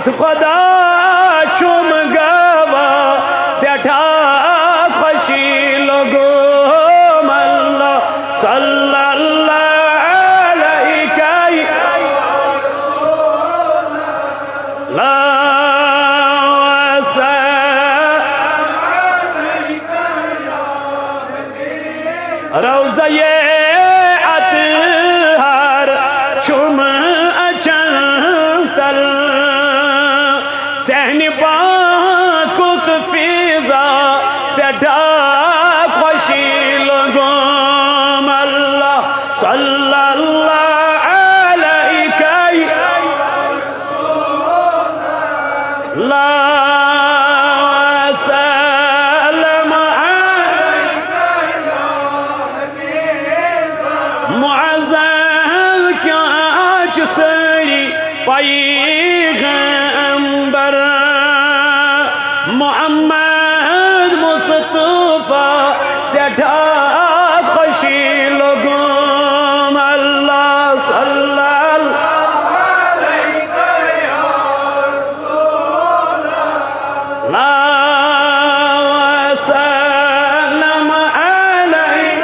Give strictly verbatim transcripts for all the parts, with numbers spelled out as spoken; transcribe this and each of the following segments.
خدا چھُم گواہ، سٮ۪ٹھاہ خوشی لوٚگُم اللہ، صلی اللہ علیہ۔ لا وسلم۔ روضہ اطہر چھُم اچھن تل، صحن پاکُک فضا سٮ۪ٹھاہ خوشی لوٚگُم اللہ، صلی اللہ علیہ۔ لا سلام علیک یا حبیب۔ معزز کیٛاہ چھِ سٲری پیغمبر محمد مصطفیٰ، سٮ۪ٹھاہ خوشی لوٚگُم اللہ، صلی اللہ علیہ۔ لا وسلم علیہ۔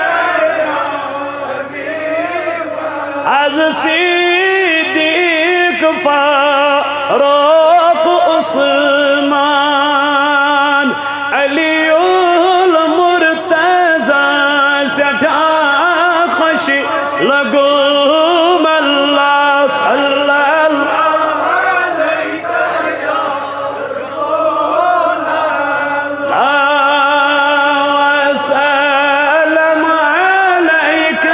از صدیق فاروق عثمان علی المرتضی، سٮ۪ٹھاہ خوشی لوٚگُم اللہ، صلی اللہ علیہ۔ لا وسلم علیک۔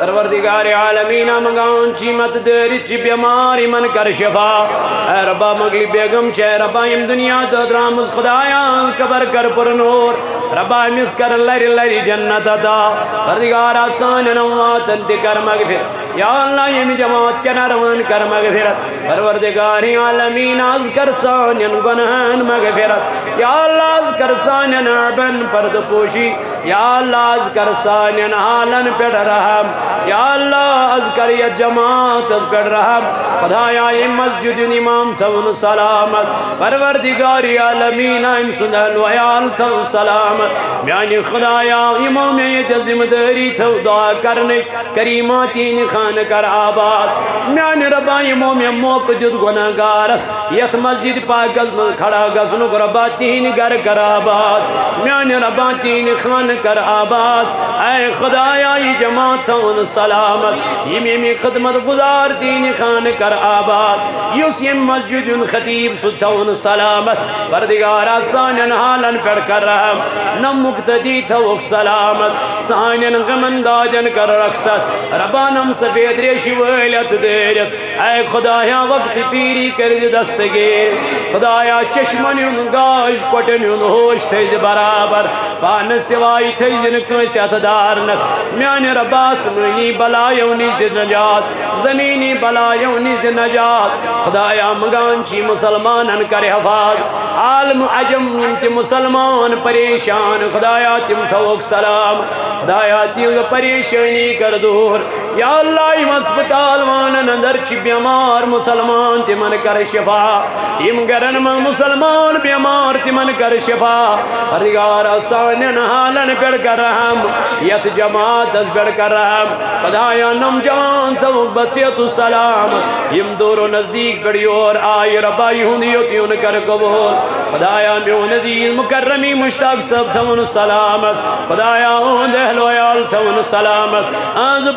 پروردگار عالمین، منگان چی مت دٲرِتھ چی بیمار، یِمن کر شفا۔ اے ربا، مغلی بیگم چھے، ربا، یِم دنیا تہٕ درامٕژ، خدایا، قبر کر پر نور۔ ربا، أمِس کر لرِ لرِ جنت عطا۔ پروردگارا، سانٮ۪ن امواتن تہِ کر مغفرت۔ یا اللہ، ییٚمہِ جماعت کٮ۪ن اروان کر مغفرت۔ پروردگار عالمین، از کر سانٮ۪ن گۄنہن مغفرت۔ یا اللہ، از کر سانٮ۪ن عیبن پردٕ پوشی۔ یا اللہ، از کر سانٮ۪ن حالن پٮ۪ٹھ رحم۔ یا اللہ، از کر یتھ جماعتس پٮ۪ٹھ رحم۔ خدایا، ییٚمہِ مسجد ہُنٛد امام تھٲوُن سلامت۔ پروردگار عالمین، أمۍ سُنٛد اہل و عیال تھٲوُن سلامت۔ میانہِ خدایا، یِمو مےٚ ییٚتہِ ذمہٕ دٲری تھٲو دعا کرنٕچ، کریمہ تِہنٛدِ خانہٕ کر آباد۔ میانہِ ربا، یِمو مےٚ موقعہٕ دیُت گۄناہگارس یتھ مسجد پاکس منٛز کھڑا گژھنُک، ربا، تِہنٛدِ گرٕ کر آباد۔ میانہِ ربا، تِہنٛدِ خانہٕ کر آباد۔ اے خدایا، یہِ جماعت تھاوُن سلامت، یِم ییٚمہِ خدمت گزار تِہنٛدِ خانہٕ کر آباد۔ یُس ییٚمہِ مسجد ہُنٛد خطیب، سُہ تھاوُن سلامت۔ پردگارا، سانٮ۪ن حالن پٮ۪ٹھ کر رحم، نم مقتدی تھاوُکھ سلامت، سانٮ۪ن غمن دادٮ۪ن کر رخصت، ربا، نم سفید ریشہِ وٲلۍ اتھ دٲرِتھ۔ اے خدایا، وقت پیری کٔرۍ زِ دستگیر۔ خدایا، چشمن ہُنٛد گاش، کۄٹھٮ۪ن ہُنٛد ہوش تھٲوۍ زِ برابر۔ پانس سوائے تھٲوۍ زِ نہٕ کٲنٛسہِ اتھٕ دارنس۔ میانہِ ربا، آسمٲنی بلایو نِش دِ نجات، زمینی بلایو نِش دِ نجات۔ خدایا، منگان چی مسلمانن کر حفاظ۔ عالم عجم تہِ مسلمان پریشان، خدایا، تِم تھاوُکھ سلام۔ خدایا، تِہنٛز پریشٲنی کر دور۔ یا اللہ، یِم ہسپتال وانن اندر چھِ بیمار مسلمان، تِمن کر شفا۔ یِم گرن منٛز مسلمان بیمار، تِمن کر شفا۔ پروردگارا، سانٮ۪ن حالن پٮ۪ٹھ کر رحم، یتھ جماعتس پٮ۪ٹھ کر رحم۔ خدایا، نم جوان تھاوُکھ بصحت و سلام۔ یِم دور و نزدیک پٮ۪ٹھ یور آیہِ، ربا، یِہُنٛد یوٚت یُن کر قبول۔ خدایا، میون عزیز مکرمی مشتاق صٲب تھاوُن سلامت۔ خدایا، اُہُنٛد اہل و عیال تھاوُن سلامت۔ اہنٛز